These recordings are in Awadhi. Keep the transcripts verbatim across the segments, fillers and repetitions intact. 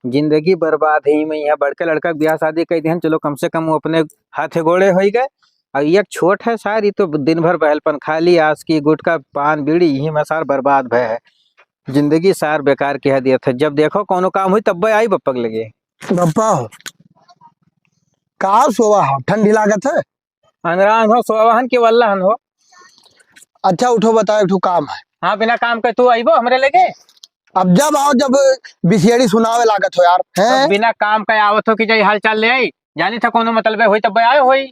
जिंदगी बर्बाद है। मैं यहाँ बड़के लड़का के ब्याह शादी कइ दिहन, चलो कम से कम वो अपने हाथे गोड़े होइ गए। और एक छोट है सार, ये तो दिन भर बहलपन, खाली आस्की, गुटखा, पान, बीड़ी, यही में सार बर्बाद भय है। जिंदगी सार बेकार किहे दिया था। जब देखो कौनो काम हुई तब आई बप्पा के लगे। बप्पा हो, का सोवा हो, ठंडी लागत है? अनरान हो, सोवा हन कि वल्ला हन हो? अच्छा उठो, बताओ, एक ठो काम है। हाँ, बिना काम के तू आइबो हमरे लगे? अब जब आओ, जब बिसेड़ी सुनावे लागत हो यार, तो हैं? बिना काम के आवत हो कि जाई हाल चाल ले आई? जानी था कोनो मतलबे होई तब आए होई।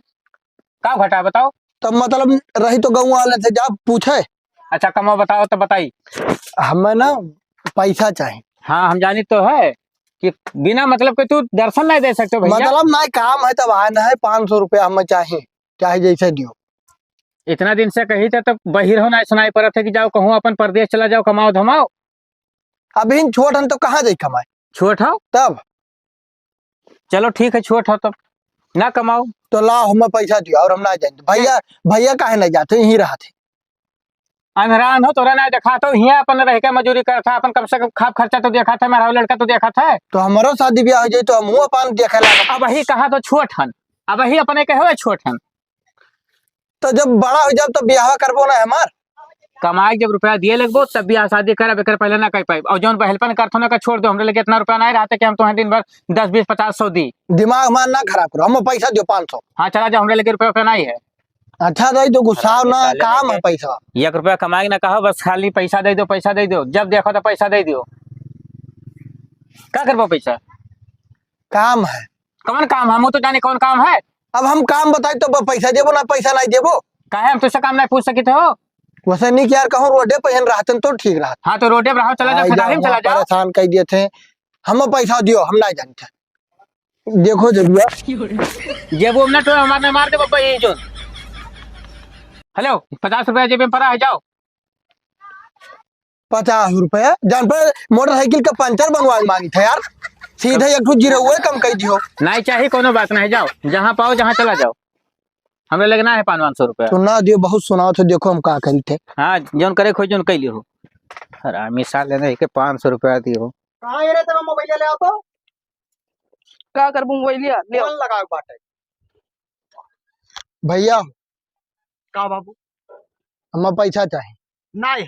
का घटा बताओ? तब मतलब रही तो गाँव वाले से जा पूछे। अच्छा कमाओ, बताओ तो बताई। हमें ना पैसा चाही। हाँ, हम जानी तो है कि बिना मतलब के तू दर्शन नहीं दे सकते भैया। मतलब ना काम है तब आए ना है, पाँच सौ रुपया हमें चाही, चाहे जैसे दियो। इतना दिन से कही थे तो बहिर हो ना सुनाई पड़त है कि जाओ कहूँ अपन परदेश चला जाओ, कमाओ धमाओ। अभी छोट हन तो कहाँ जाई कमाए? छोट हो? तब? चलो ठीक है, छोट हो तब ना कमाओ। तो लाओ, हमें पैसा दियो और हम ना जाए। भैया, भैया काहे नहीं जाते, यहीं रहते। अनरान हो, तोरा ना देखा तो हियाँ अपन रह के मजूरी करत है, अपन कम से कम खाप खर्चा तो देखत है, मेरा लड़का तो देखत है। तो हमारो शादी ब्याह हो जाए तो हम अपन देखे लागब। अबही कहा तो छोट हन, अबही अपने कहे हुए छोट हन। तो जब बड़ा हो जाब तो ब्याह करबो ना हमार। कमाई जब रुपया दिए लगबो तब ब्याह शादी करब, एकर पहले ना कर पाइब। और जौन बहलपन करथो ना का छोड़ दो, हमरे लगे इतना रुपया नहीं रहते कि हम तुम्हें दिन भर दस, बीस, पचास, सौ दी। दिमाग मान ना खराब करो, हम पैसा दियो पाँच सौ। हाँ चला जाओ, हमरे लगे रुपया रुपया नहीं है। अच्छा दाई तो गुस्सा ना, काम है पैसा। एक रुपया कमाई ना कहो, बस खाली पैसा दे दो, पैसा दे दो, जब देखो तो पैसा दे दो। का करबो पैसा? काम है। कौन काम है? हम तो जाने कौन काम है। अब हम काम बताई तो ब-, पैसा देबो ना, पैसा नहीं देबो। काहे हम तुझसे काम नहीं पूछ सकित हो? वैसे नहीं कि यार कहूँ रोडे पे हन रहतन तो ठीक रहत। हाँ तो रोडे पे रहो, चला जाओ, आई खेताही में जाओ, चला जाओ। परेशान कर दिए थे, हम पैसा दियो, हम नहीं जानते। देखो जब यार। जेबो में ना तो हमारे मार दे बब्बा ये जो। हेलो, पचास रुपया जेबे में पड़ा है, जाओ। पचास रुपया जान पर मोटरसाइकिल का पंचर बनवा के मांगी था यार। सीधा एक ठो जीरो हुए कम कर दियो। नहीं चाहिए, कोनो बात नहीं, जाओ, जहाँ पाओ, जहाँ चला जाओ, हमें लगना है पाँच पाँच सौ रुपया। तो ना दियो, बहुत सुनाओ तो देखो हम का करी थे। हाँ, जौन करे खोज जौन कह लियो। हरामी साले ने के पाँच सौ रुपया दियो। कहाँ ये रहते, मोबाइल ले आओ तो। का करबू मोबाइलिया? ले आओ। फोन लगाओ बाटे। भैया। का बाबू? हमें पैसा चाही। नाहीं।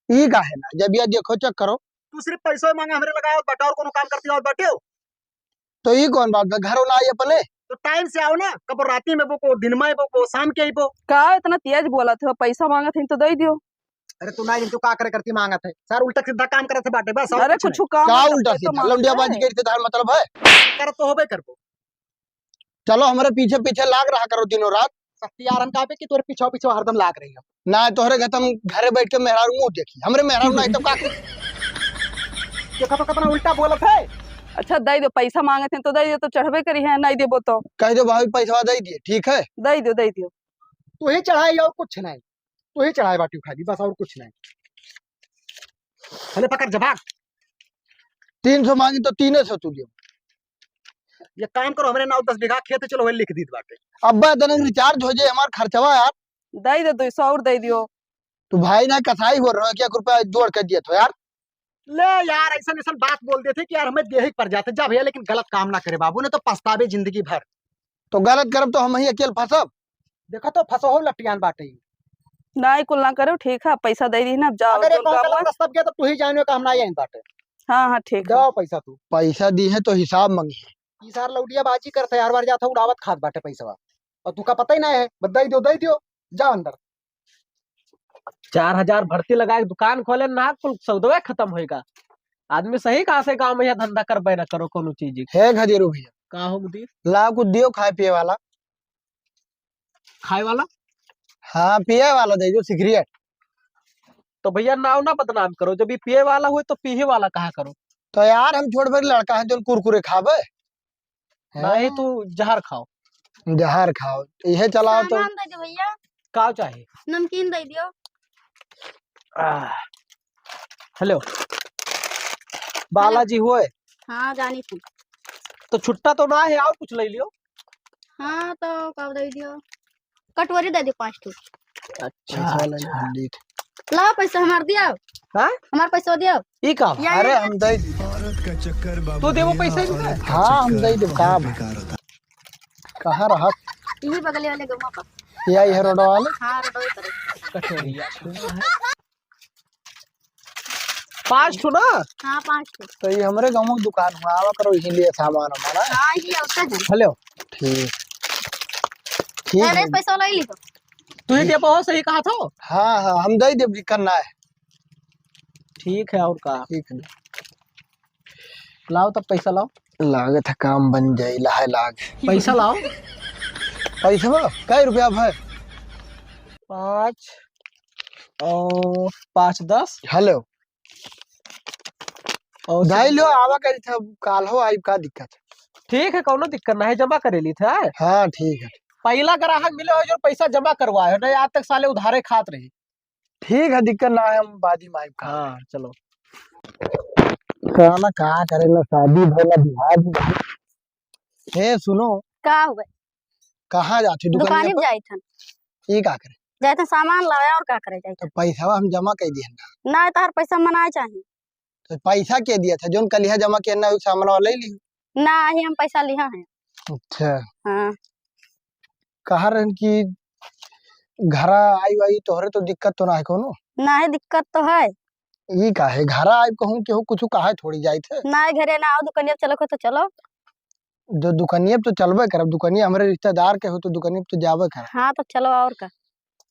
ई का है ना, जब ये देखो चेक करो। तू सिर्फ पैसो मांगे हमरे लगावत बाटे और कोनो काम करती आवत बाटे हो? तो ई कौन बात बा? घरो ना आई अपने? तो टाइम से आओ ना, कबो राती में बोको, दिन में बोको, शाम के आइबो। का इतना तेज बोलत हो? पैसा मांगत है तो दे दियो। अरे तू ना, तू का करे करती मांगत है? सर उल्टा सीधा काम करत है बाटे बस, और अरे कुछ कुछ नहीं। काम का करते उल्टा तो सीधा? मांगत लौंडिया है। बाजी करते तार मतलब है? करत तो होबे करबो। चलो हमरे पीछे पीछे लाग रहा करो दिनों रात। सत्यारन का पे कि तोरे पीछे पीछे हरदम लाग रही हो। ना तोहरे घर हम घरे बैठ के मेहरारू मुंह देखी, हमरे मेहरारू नहीं तो का करी? देखो तो कितना उल्टा बोलत है। अच्छा दे दो, पैसा मांगत हैं तो दे दो, तो चढ़बे करी है, नहीं देबो तो। कह दो भाभी पैसा दे दिए, ठीक है? दे दो, दे दो। तू ही चढ़ाई और कुछ नहीं, तू ही चढ़ाई बाटी खाली, बस और कुछ नहीं। अरे पकड़ जबाक। तीन सौ मांगी तो तीन सौ तू दियो। ये काम करो, हमरे नाव दस बीघा खेत है, चलो वही लिख दीत बाटे। अब्बा तनिक रिचार्ज हो जाए हमार खर्चवा यार। दे दे, दो सौ और दे दियो। तू भाई ना कसाई हो रहा है, क्या एक रुपया जोड़ कर दिया तो यार। ले यार, ऐसा ऐसा बात बोल देते कि यार हमें देहे के पड़ जाते। जा भैया, लेकिन गलत काम ना करे बाबू, ने तो पछतावे जिंदगी भर। तो गलत करब तो हम ही अकेल फंसब। देखो तो फंसो हो लटियान बाटे। नहीं, कुल ना करो, ठीक है, पैसा दे दी ना, अब जाओ, अगर ये जौन कहूँ काम गलत हुआ। रास्ता पे गया तो तू ही जानियो कि हम ना आई बाटे। हाँ, हाँ, ठीक है। जाओ पैसा तू। पैसा दी है तो हिसाब मंगी है। ई सार लौटिया बाजी करत है, हर बार जात है उड़ावत खात बाटे पैसवा। और तू का पता ही ना है, बस दे दियो, दे दियो, जाओ अंदर। चार हजार भर्ती लगा के दुकान खोले ना, कुल सौदवे खत्म होएगा। आदमी सही कहा से गाँव में यह धंधा करबे ना करो कोनो चीज। हे खदेरू भैया। का हो मुदीर? ला कुछ दियो खाए पिए वाला। खाए वाला? हाँ, पिए वाला दे दो, सिगरेट। तो भैया नाव ना बदनाम करो, जब ये पिए वाला हुए तो पीहे वाला कहा करो। तो यार हम छोट बड़ लड़का है जो कुरकुरे खाबे? नहीं, हैं? तू जहर खाओ। जहर खाओ, इहे चलाओ तो। सामान दे दो भैया। का चाही? नमकीन दे दियो। आह। हेलो, बालाजी हुए? हाँ, जानी थी। तो छुट्टा तो ना है, और कुछ ले लियो। हाँ, तो कब दे दियो? कटोरी दे दियो पाँच ठो। अच्छा, पैसा वाला अच्छा। नहीं, ठीक। लाओ पैसा हमार दियो। हाँ? हमार पैसा दियो। ई का? या, अरे, या, हम दे दी। तू देबो पैसा इनका? हाँ, हम दे देब, का बा? कहाँ रहत? यही बगले वाले गौवा पर। या, यह रोड वाले? हाँ, रोड वाले पर। कचौड़िया। पाँच ठो ना? हाँ, पाँच ठो। तो ये हमरे गाँव में दुकान हुआ, आवा करो यहीं लिए सामान हमारा। हाँ, ये होता है। हेलो, ठीक, ठीक अरे, है। पैसा ले ली तो। तू ही दे पाओ, सही कहा था। हाँ, हाँ, हम दे देब, दिक्कत ना है। ठीक है, और का? ठीक है। लाओ तब पैसा लाओ। लागत है काम बन जाई, लाए लाग। पैसा लाओ। पैसा बा? कै रुपया भाई? पाँच और पाँच दस। हेलो। और दाई लो, आवा करी था, काल हो आई, का दिक्कत है? ठीक है, कौनो दिक्कत ना है, जमा करे ली था। हाँ, ठीक है। पहला ग्राहक मिले हो जो पैसा जमा करवाए हो, नहीं आज तक साले उधारे खात रही। ठीक है, दिक्कत ना है, हम बाद में आइब का। हाँ, चलो। का ना का करे ना, शादी भइल, बियाह भी भइल। हे, सुनो। का हुआ? कहाँ जात ही दुकानिया दुकाने पर? जाइत हन। ई का करे? जाइत हन सामान लावे, और का करे जाइत तो हन? पैसा हम जमा कर दिए ना। ना, तोहर पैसा मना चाही। तो पैसा के दिया था? जोन कलिहा जमा के ना, सामान वाला ले ली। ना, ही हम पैसा लिहा है। अच्छा। हाँ। कहा रहन कि घरा आई वाई तोहरे तो दिक्कत तो ना है कोनो? ना है, दिक्कत तो है। ई का है, घरा आई कहूँ केहू कुछ कहा थोड़ी जाइत है। ना, घरे ना आओ, दुकानिया चलो को तो चलो। जो दुकानिया पे तो चलबे करब, दुकानिया हमरे रिश्तेदार के हो तो दुकानिया पे तो जाबे करब। हाँ, तो चलो और का।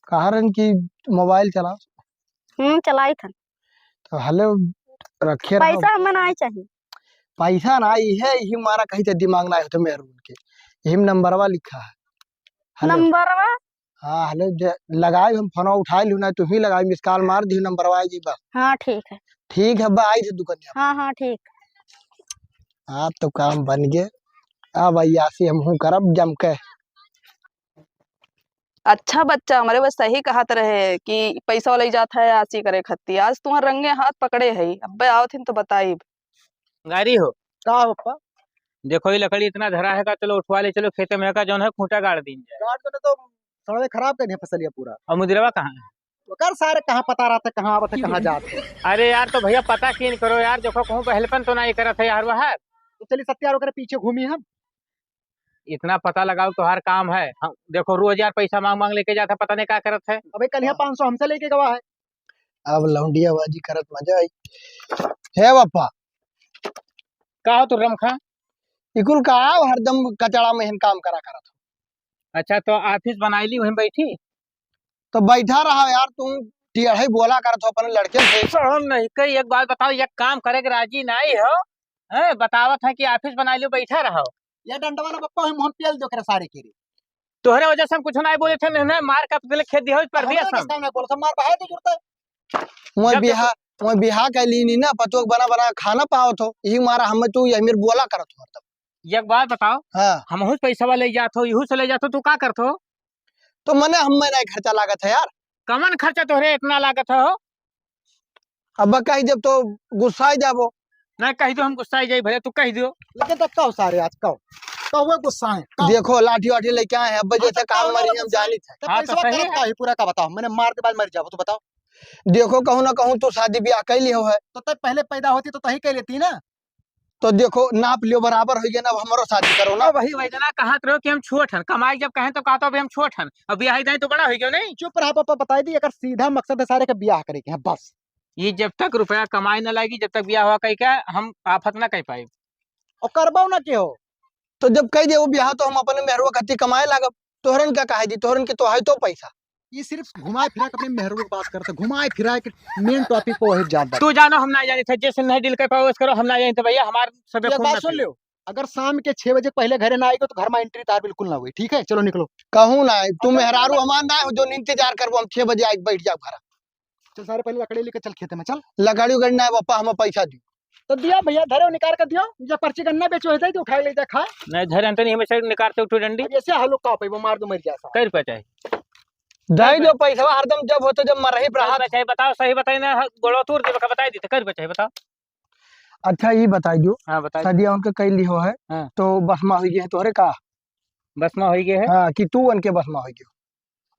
कहा रहन कि मोबाइल चलाओ। हम्म, चलाई थन। तो हले रखे रहो। पैसा हमें ना चाहिए। पैसा ना, इहे, इही मारा कहीं ते दिमाग ना होते मेहरून के। यही में नंबरवा लिखा है। हेलो। नंबरवा? हाँ, हेलो, जे लगाई हम फोनवा उठाई लू ना, तू ही लगाई, मिस कॉल मार दी, नंबरवा आई जी बस। हाँ, ठीक है। ठीक है, बा आई थे दुकानिया। हाँ, हाँ, ठीक। आप तो काम बन गए। अब अय्यासी हमहू करब जम के। अच्छा बच्चा, हमरे बस सही कहत रहे कि पैसा वाला जात है आसी करे खत्ती। आज तुम्हार रंगे हाथ पकड़े है, अब्बे आवत हिन तो बताइब। गाड़ी हो। का हो पप्पा? देखो, ये लकड़ी इतना धरा है का, चलो उठवा ले, चलो खेते में का, जौन है खूंटा गाड़ दीन जाए। गाड़ दो ना तो सड़वे खराब कर दिया फसलिया पूरा। और मुजरवा कहाँ है? ओकर सारे कहाँ पता रहता, कहाँ आवत है, कहाँ जात है। अरे यार, तो भैया पता कीन करो यार, देखो कहूँ बहलपन तो नहीं करत है यार वह। तो चलिए सत्यार ओकरे पीछे घूमी हम। इतना पता लगाओ तोहार काम है। हम, देखो रोज यार पैसा मांग मांग लेके जाता, पता नहीं का करत है। अबे कल यहाँ पाँच सौ हमसे लेके गवा है। अब लौंडिया बाजी करत मजा आई। हे बापा। का हो तू रमखा? इकुल का आओ हरदम कचड़ा में हिन काम करा करत हो। अच्छा तो ऑफिस बनाई ली वहीं बैठी? तो बैठा रहा यार, तू टियढ़ई बोला करत हो अपने लड़के से। सहन नहीं कई, एक बात बताओ, एक काम करे के राजी नहीं हो, हैं? बतावत है कि ऑफिस बनाई लो, बैठा रहो। ये डंडवा ना पप्पा, हम, हम पेल दो करे सारे के रे। तोहरे वजह से हम कुछ नहीं बोले थे, नहीं मार का दिल खेत दिया पर दिया हमरे सब। किसका ना बोल, सब मार बाहर दे जुड़ता है। मैं जब बिहा, देखो मैं बिहा के लीनी ना, पतोह के बना बना खाना पावत हो, यही मारा हमें तू यही मेरे बोला करत हो हरदम। एक बात बताओ, हाँ। हमहू से पैसा ले जात हो, यहू से ले जात हो, तू का करत हो? तो मने हमें नहीं खर्चा लागत है यार। कमन खर्चा तोहरे इतना लागत हो? अब कही जब तो गुस्सा ही जाबो। नहीं कही दो, हम गुस्सा ही जाई भैया, तू कही दो। लेकिन तो कहो सारे आज कहो, कहो गुस्सा है, कहो। देखो लाठी वाठी लेके आए हैं, अब हाँ, जैसे तो काम कहो ना मरी हम गुस्सा है। जानी थे। तो हाँ, तो पैसवा सही करत है। का है पूरा का बताओ, मैंने मार दे बाद मर जाबो, तू बताओ। देखो कहूँ ना कहूँ तू शादी ब्याह कर ली हो है। तो तब पहले पैदा होती तो तही कर लेती ना। तो देखो, नाप लियो, बराबर हो गया ना, अब हमरो शादी करो ना। अब वही वैजना कहत रहो कि हम छोट हन, कमाई जब कहें तो कहत हो, "अभी हम छोट हन, अब ब्याह जाए तो बड़ा हो गयो नहीं।" चुप रहा पापा, बताई दी, अगर सीधा मकसद है सारे के ब्याह करे के, हाँ, बस। ये जब तक रुपया कमाए ना लागी, जब तक ब्याह हुआ कही क्या, हम आफत ना कह पाए। और करबाओ ना के हो? तो जब कह दे वो ब्याह, तो हम अपने मेहरुआ खातिर कमाए लागब। तोहरन का काहे दी, तोहरन के तो है तो पैसा। ये सिर्फ घुमाए फिरा के अपने मेहरुआ के बात करते, घुमाए फिरा के main topic पे वही जात बात। तू जानो हम ना जानी थे, जैसे नहीं डील कर पाओ, करो, हम ना जानी थे भैया, हमार सब ये खून बात ना सुन पियो। लियो, अगर शाम के छह बजे के पहले घरे ना आएगो तो घर में entry तार बिल्कुल ना हुई, ठीक है? चलो निकलो। कहूँ ना, तू अच्छा, मेहरारू चलो। हमार ना हो, जो इंतजार करबो, हम छह बजे आके बैठ जाओ घर। चल सारे पहले लकड़ी लेके चल खेते में, चल। लकड़ी उकड़ी ना है, पापा, हमें पैसा दियो। तो दिया भैया, धरे निकाल के दियो, जब पर्ची गन्ना बेचो है तो उठा ले जा खा। नहीं धरे अंतनी, हमें से निकालते उठो डंडी। अब ऐसे हालो का पैबो, मार दो, मर जा साला। कै रुपया चाही? दे दो पैसा, हरदम जब होते जब मर रही कै रुपया चाही? बताओ, सही बताई ना, गोड़ो तोड़ देबे का, बताई दी तो कै रुपया चाही, बताओ। अच्छा, ये बताई दो। हाँ, बताई। सदिया उनके कैली हो है, हाँ। तो बसमा हुई है तोहरे का? बसमा हुई है? हाँ, कि तू उनके बसमा हुई हो।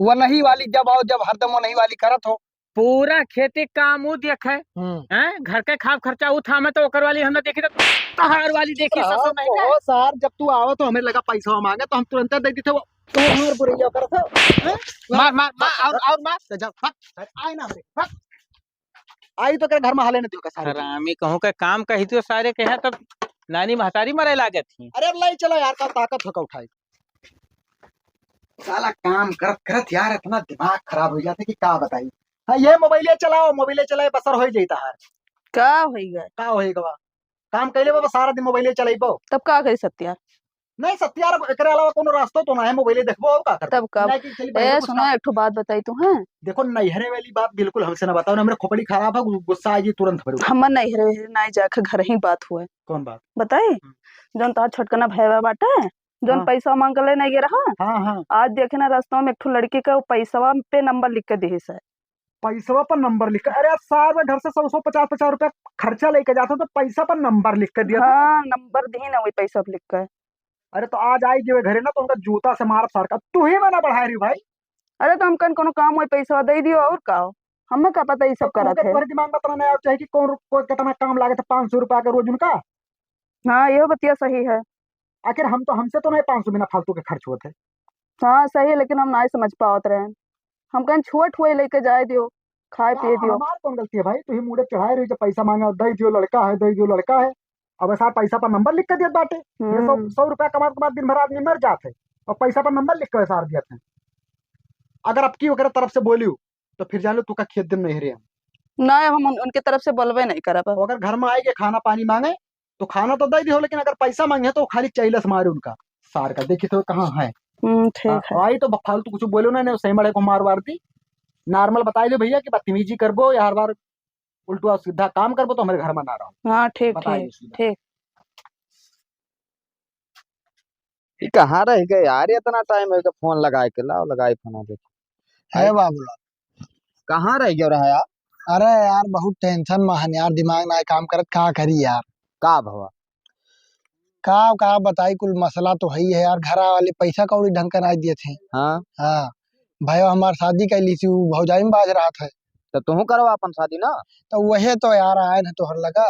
वो नहीं वाली जब आओ, जब हरदम वो नहीं वाली करत हो। पूरा खेती काम ऊ देखे, हम्म। हैं? घर के खाब खर्चा ऊ थामे, तो ओकर वाली हम ना देखी, तो तहार वाली देखी, हाँ, ससुर नहीं का? ओहो सार, जब तू आवा तो हमें लगा पैसा मांगे, तो हम तुरंत दे देते वो। तू हमार बुरैया करत हो, हैं? मार, मार, मार, और, और मार। तो जा, भाग, भाग, आए ना हमरे, भाग। आई तो के घर में हाले न दियो का सारे। हरामी कहूँ के काम कही दियो सारे के है, तब नानी महतारी मरे लागत ही। अरे लाई चला यार, का ताकत हो का उठाई। साला काम करत करत यार इतना दिमाग खराब हो जाता है कि का बताई। हाँ, ये मोबाइले चलाओ, मोबाइले चलाए बसर हो जाता है। का होइगा? का होइगा बा? काम कैले बा, बस सारा दिन मोबाइले चलाइबो। तब का करी सत्यार? नहीं सत्यार, एकरे अलावा कोनो रास्ता तो ना है, मोबाइले देखबो और का करबो? तब का? नहीं कि चली ए, बहन को सुनो, साथ एक ठो बात बताई तू, हैं? देखो, नैहरे वाली बात बिल्कुल हमसे ना बताओ, ना मेरे खोपड़ी खराब है, गु-, गुस्सा आ जी तुरंत भरो। हमर नैहरे वैहरे ना जाके घर ही बात हुए। कौन बात? बताई? हम्म। जौन तोहार छोटकना भैया बाटे, जौन हाँ। पैसा मांग के ले नहीं गे रहा, हाँ, हाँ। आज देखे ना रास्ता में एक ठो लड़की के पैसवा पे नंबर लिख के दिहिस है। पैसवा पर नंबर लिख के? अरे, आज सार में घर से सौ, सौ, पचास, पचास रुपया खर्चा लेके जाता तो पैसा पर नंबर लिख के दिया था। हाँ, नंबर दी ना, वही पैसा पर लिख के। अरे, तो आज आई गए घरे ना, तो उनका जूता से मारब सार का। तू ही मना बढ़ाए रही भाई। अरे, तो हम कन कोनो काम वही पैसा दे दियो और का हो? हमें का पता ये सब तो करत तोहके है। तोहरे दिमाग में इतना नहीं आना चाहिए कि कौन रु-, कोई कितना काम लागत है, पाँच सौ रुपया का रोज उनका। हाँ, यह बतिया सही है। आखिर हम तो, हमसे तो नहीं पाँच सौ बिना फालतू के खर्च होत है। हाँ, सही है, लेकिन हम नहीं समझ पावत रहे। हम कहें छोट हुए लेके जाए दियो, खाए का पिए दियो। हमार कौन गलती है भाई? तू ही मुड़े चढ़ाए रही, जब पैसा मांगा, "दे दियो, लड़का है, दे दियो, लड़का है।" अब ऐसा पैसा पर नंबर लिख के देत बाटे। ये सौ, हम्म। सौ रुपया कमात के बाद दिन भर आदमी मर जात है और पैसा पर नंबर लिख के सार दिया था। अगर अब की ओकरे तरफ से बोलियो, तो फिर जान लो तू का खेत दिन नहीं रे हम। नहीं, हम उन-, उनके तरफ से बोलबे नहीं करब। तो अगर घर में आए के खाना पानी मांगे, तो खाना तो दे दियो, लेकिन अगर पैसा मांगे तो खाली चैलस मारे उनका, सार का। देखी तो कहाँ है। हम्म, ठीक हाँ, है। आई तो ब-, फालतू कुछ बोलो ना, नहीं सही मड़े को मार वार दी। Normal बताई दो भैया कि बदतमीजी करबो या हर बार उल्टा सीधा काम करबो तो हमारे घर में ना रहो। हाँ, ठीक, बताई ठीक, दो सीधा। ठीक। ये कहाँ रह गए यार, इतना टाइम हो गया फोन लगाए के, लाओ लगाई फोन देखो। है बाबूलाल। कहाँ रह गयो रहा यार? अरे यार, बहुत tension में हन यार, दिमाग ना काम करत, का करी यार? का भवा? का, का बताई, कुल मसला तो है ही है यार, घरा वाले पैसा कौड़ी ढंग का ना दिए थे। हाँ। हाँ, भाई हमार शादी कर ली थी, वो भौजाई में बाज रहा था। तो तुहूँ करवा अपन शादी ना। तो वहे तो यार आए न तोहर लगा,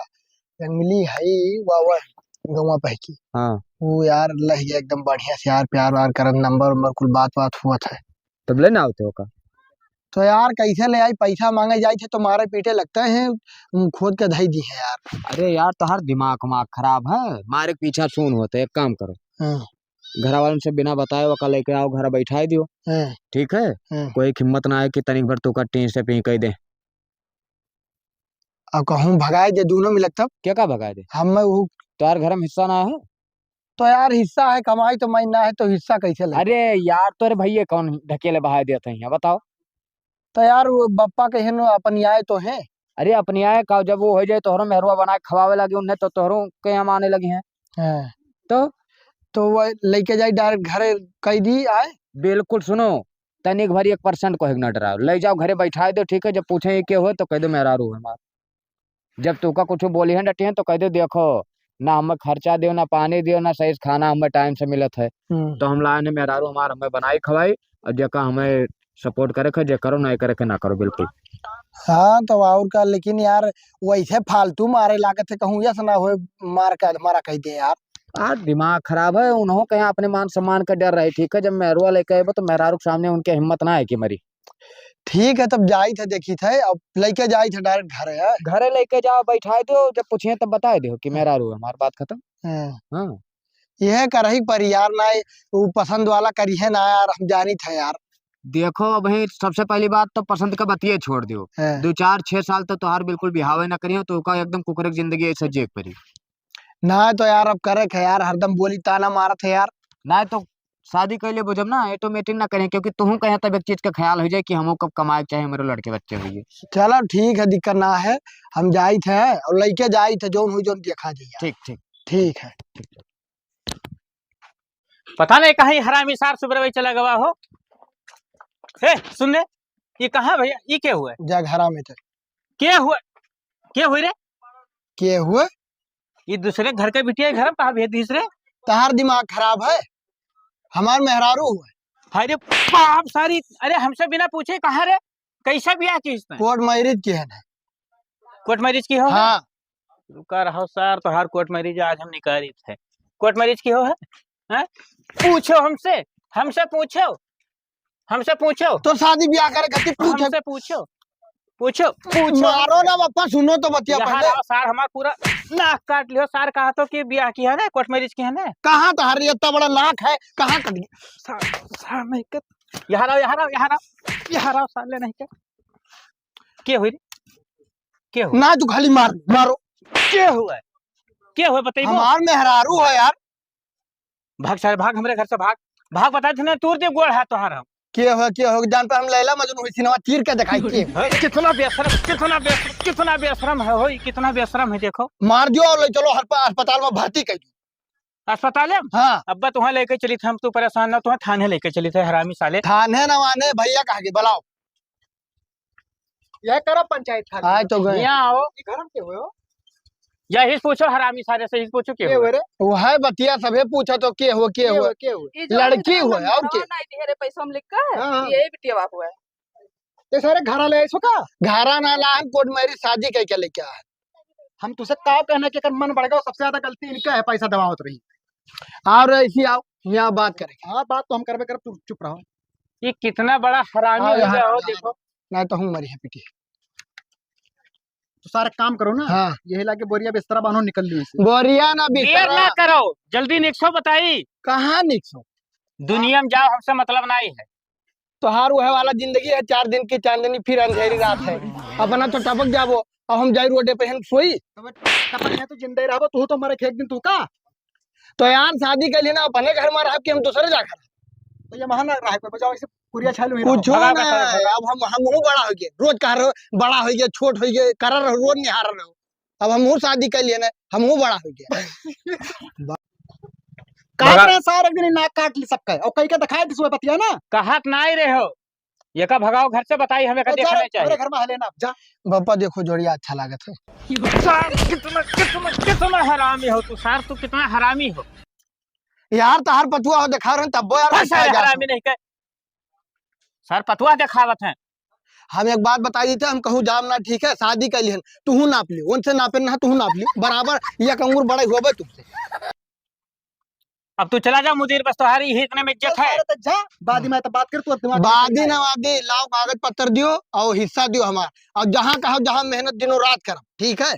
एक मिली है, वाह वाह, गौवा पहकी। हाँ। वो यार लह गया एकदम बढ़िया से यार, प्यार व्यार करन, नंबर वंबर कुल बात बात हुआ था। तब ले ना होते हो का? तो यार कैसे ले आई, पैसा मांगे जाए थे तो मारे पीटे लगते हैं, उम, खोद के धई दी है यार। अरे यार, तोहार दिमाग उमाग खराब है, मारे के पीछा सुन होते, एक काम करो। हाँ। घर वालन से बिना बताए ओका लेके आओ, घर बैठाए दियो। हाँ। ठीक है? हाँ। कोई हिम्मत ना है कि तनिक भर तू का टीन से पी कह दे। अब कहूँ भगाए दे दोनों मिलत तब? क्या का भगाए दे? हम मैं वो तोहार घर में हिस्सा ना है? तो यार हिस्सा है, कमाई तो मैं ना है तो हिस्सा कैसे ले? अरे यार, तोरे भैया कौन ढकेले बहाए देते हैं, बताओ? तो यार वो बप्पा कहे न अपन आए तो हैं। अरे अपनी आए का, जब वो हो जाए तोहरो मेहरुआ बना के खवावे लगे उन्हें, तो तोहरो के हम आने लगे हैं। हाँ। तो? तो वो लेके जाई direct घरे कह दी आए? बिल्कुल, सुनो, तनिक भर एक percent को एक ना डराओ, ले जाओ घरे बैठाए दो, ठीक है? जब पूछे ये के हो तो कह दो मेहरारू है हमार। जब तोका कुछ बोली है डटी है तो कह दो, देखो ना हमें खर्चा दियो, ना पानी दियो, ना सही से खाना हमें टाइम से मिलत है। हम्म। तो हम लाए ने मेहरारू हमार हमें बनाई खवाई, और जेका हमें support करे के, जे करो, नहीं करे के ना करो, बिल्कुल। हाँ, तो और का, लेकिन यार वैसे फालतू मारे लागत है, कहूँ यस ना होए, मार के अधमरा कह दे यार। आ, दिमाग खराब है, उन्हों के यहाँ अपने मान सम्मान का डर रहे, ठीक है? जब मेहरुआ लेके आए तो मेहरारू के सामने उनके हिम्मत ना है कि मरी। ठीक है, तब जाई थे, देखी थे, अब लेके जाई थे direct घरे, है? घरे लेके जाओ, बैठाए दो, जब पूछिए तब बताए दो कि हाँ। मेहरारू है, हमार बात खत्म। हाँ। हाँ। यह करही पर यार ना, वो पसंद वाला करी है ना यार, हम जानी थे यार। देखो, अबहीं सबसे पहली बात तो पसंद का बतिये छोड़ दियो। हाँ। दो, चार, छह साल तो तोहार बिल्कुल बिहावे ना करियो, तो ओका एकदम कुकरे की जिंदगी ऐसे जिए के परी। ना तो यार, अब करे के यार, हरदम बोली ताना मारत है यार। ना तो शादी कर लेबो जब ना, automatic ना करें, क्योंकि तुहूँ कहे तब एक चीज का ख्याल हो जाए कि हमको कब कमाए के चाहे, मेरे लड़के बच्चे होइए। चलो ठीक है, दिक्कत ना है, हम जाइत है और लइके जाइत है, जौन हुई जौन देखा जाइए। ठीक, ठीक। ठीक है। पता नहीं कहाँ ई हरामी सार सुबह भाई चला गवा हो। हे, सुन ले, ये कहाँ भैया, ये के हुआ? जा घरा में थे। के हुआ? के हुई रे? के हुआ? ये दूसरे घर के बिटिया घर में कहाँ भेज दीस रे? तहार दिमाग खराब है, हमार मेहरारू हुआ। अरे बाप सारी, अरे हमसे बिना पूछे कहाँ रे? कैसे बियाह किहिस तैं? Court marriage किहे ना। Court marriage किहो है? हाँ। रुका रहो सार, तोहार court marriage आज हम निकालित है। Court marriage किहो है? हैं? पूछो हमसे, हमसे पूछो, हमसे पूछो। तो शादी बियाह करे खातिर पूछे। हमसे पूछो, पूछो, पूछो। मारो ना बापा, सुनो तो बतिया यहाँ पहले। रहो सार, हमार पूरा नाक काट लियो सार। कहा तो कि बियाह किहे ना, court marriage किहे ना। कहाँ तोहार इतना बड़ा नाक है, कहाँ कट गया? सार, सार नहीं कर। यहाँ रहो, यहाँ रहो, यहाँ रहो, यहाँ रहो, सार ले नहीं कर। के हुई रे? के हुई? ना, तू खाली मार, मारो। के हुआ है? के हुआ, बताइबो? हमार मेहरारू है यार। भाग सारे, भाग हमरे घर से, भाग। भाग, बता देना, तूर दे गोड़ हाथ तोहार हम। के हो, के हो, जान पे हम लैला मजनू हुई सिनेमा चीर के दिखाई के। कितना बेशरम, कितना बेशरम, कितना बेशरम है, होई, कितना बेशरम है, देखो। मार दियो और ले चलो हर अस्पताल में भर्ती कर दियो। अस्पताल में? हाँ। अब्बा तुहें लेके चलित है, हम तू परेशान ना, तुहें थाने लेके चलित है, हरामी साले। थाने ना माने, भैया कहा के बुलाओ। यह करा पंचायत खाली। आए तो गए। यहाँ आओ। ये घर में के हो? यही पूछो हरामी सारे से, ही पूछो के के हो? हो रे? वो है बतिया, सभे पूछा तो के हो, के के हो? हो, के हो? ई जो लड़की हम हो, और घरवा के? नहीं दिहे रे पैसा हम लिख के, हाँ, हाँ। यही बिटिया बाप हुआ है। ते सारे घरा ले आइसो का? घरा ना ला, हम court marriage शादी कह के लेके आए। हम तुसे का कहना कि अगर मन बढ़ गया, सबसे ज्यादा गलती इनका है, पैसा दबावत रही। और ऐसी आओ, यहाँ बात करें। हाँ, बात तो हम करबे करब, तू चुप रहो। ये कितना बड़ा हरामी आओ हो यहाँ, गया हो, यहाँ। देखो। नहीं तो हम मरी है पीटी। तो सारे काम करो ना। हाँ। यही लाके बोरिया बिस्तरा बांधो, निकल लियो इसे। बोरिया ना देर बिस्तरा। ना करो, जल्दी निकसो बताई। कहाँ निकसो? दुनिया में जाओ, हमसे मतलब नहीं है। तोहार वह वाला जिंदगी है, चार दिन की चांदनी फिर अंधेरी रात है। अपना तो टपक जाबो, अब हम जाई रोडे पे हम सोई। तो टपक है तो जिंदा ही रहबो, तू तो मरे एक दिन तू का। तो यार शादी के लिए ना अपने घर में रह के हम दूसरे जा घर। तो ये महान रह पे बजाओ इसे कुरिया छालू ही कुछ रहो। ना, भगा, भगा, भगा। अब हम, हमहू बड़ा हो गए, रोज कह रहे हो, बड़ा हो गए, छोट हो गए, कर रहे हो, रोज निहार रहे हो। अब हमहू शादी कर लिए ना, हमहू बड़ा हो गए। का भगा। करे सारे दिन नाक काट ली सबका, और कहीं का दिखाई दिसुआ बतिया ना। कहत नाई रहे हो, ये का भगाओ घर से, बताई हमें का ए, जा देखना रे, चाहिए। हमरे घर में हले ना, जा। बापा देखो जोड़िया अच्छा लागत है। सार, कितना, कितना, कितना हरामी हो तू, सार, तू कितना हरामी हो। यार, तहार पतुआ हो, देखा रहे हैं, तब्बो यार, बस गुस्सा आ सारे जा हरामी तू। नहीं के। सार, पतुआ देखावत हैं। हम एक बात बताई देते, हम कहूँ जाम ना, ठीक है, शादी कर लिहन, तुहू नाप लियो, उनसे नापे ना, तुहू नाप लियो, बराबर एक अंगूर बड़े होबे तुमसे। अब तू चला जा मुदीर, बस तोहारी ही इतने में इज्जत चल है। सारे, तो जा, बाद में तो बात कर, तू अब दिमाग में बादी नहीं ना आए। बादी, लाओ कागज पत्तर दियो और हिस्सा दियो हमार, और जहाँ कहो, जहाँ मेहनत दिनों रात करब, ठीक है?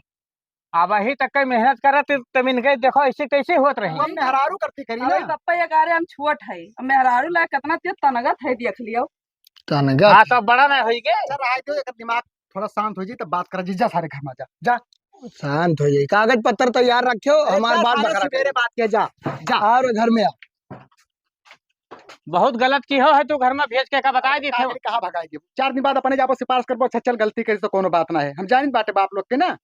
अब अही तक के मेहनत करत, तब इनके देखो ऐसे कैसे होत रही। हम मेहरारू करती करी अरे ना। पप्पा, ये कह रहे हम छोट है, अब मेहरारू ला कितना तेज तनगत है, देख लियो। तनगत हाँ, है। तो बड़ा ना होई गे। चल, रहा दो, एक दिमाग थोड़ा शांत हो जाई, तब बात करा जी। जा सारे घर में जा, जा। शांत हो जाई, कागज पत्तर तैयार रखियो, अरे हमार जा, बात सारे बकरा सवेरे करो। बात किया, जा, जा। और घर में आ। बहुत गलत किहो है तू, घर में भेज के का बताए दी का थे। करी, कहाँ भगाएगी? चार दिन बाद अपने जाबो सिफारिश करबो, अच्छा चल गलती करी तो कोनो बात ना है। हम जानित बाटे बाप लोग के ना,